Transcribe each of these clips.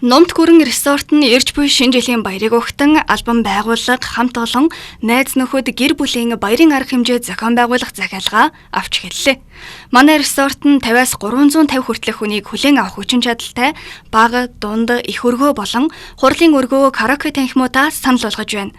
Нумт гүрэн resort нь ирж буй шинэ жилийн баярыг угтан албан байгууллага, хамт олон, найз нөхөд, гэр бүлийн баярын арга хэмжээ зохион байгуулах захиалга авч эхэллээ. Манай resort нь 50-аас 350 хүртэлх хүнийг хүлээн авах хүчин чадалтай бага, дунд, их өргөө болон хурлын өргөө караоке танхимуудаа санал болгож байна.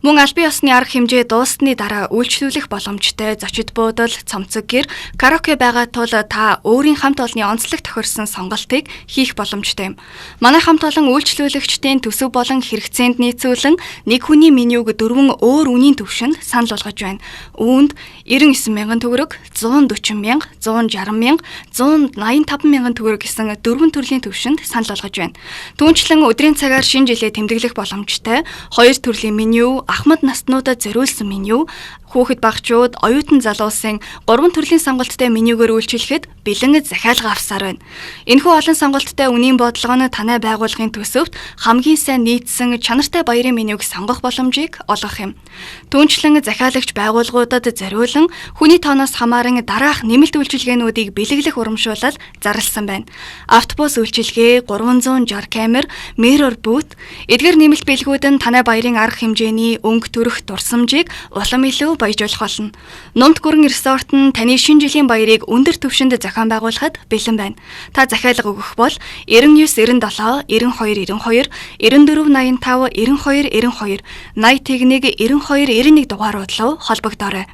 Мөн албан ёсны арга хэмжээ дууссаны дараа үйлчлүүлэх боломжтой зочид буудал, цомцог гэр, караоке байгаа тул та өөрийн хамт олонны онцлог тохирсон сонголтыг хийх боломжтой юм. Манай хамт олон үйлчлүүлэгчдийн төсөв болон хэрэгцээнд нийцүүлэн нэг хүний менюг дөрвөн өөр үнийн түвшинд санал болгож байна. Үүнд 99 мянган төгрөг, 140 мянга, 160 мянга, 185 мянган төгрөг гэсэн дөрвөн төрлийн түвшинд санал болгож байна. Түүнчлэн өдрийн цагаар шинэ жилээ тэмдэглэх боломжтой хоёр төрлийн меню, ахмад наснуудад зориулсан меню, хүүхэд багачууд, оюутан залуусын гурван төрлийн сонголттой менюгээр үйлчилэхэд бэлэн захиалга авсаар байна. Энэхүү олон сонголттой үнийн бодлого нь танай байгууллагын төсөвт хамгийн сайн нийцсэн чанартай баярын менюг сонгох боломжийг олгох юм. Түүнчлэн захиалагч байгууллагуудад зориулан хүний тооноос хамааран дараах нэмэлт үйлчилгээнүүдийг бэлэглэх урамшуулал зарласан байна. Автобус үйлчилгээ, 360 камер, mirror booth эдгээр нэмэлт бэлгүүд нь танай баярын арга хэмжээний өнгө төрөх дурсамжийг улам илүү баяжуулах болно. Нумт гүрэн resort нь таны шинэ жилийн баярыг өндөр түвшинд зохион байгуулахад бэлэн байна. Та захиалга өгөх бол 99 97 92 92 94 85 92 92 81 92 91 дугаарууд руу холбогдоорой.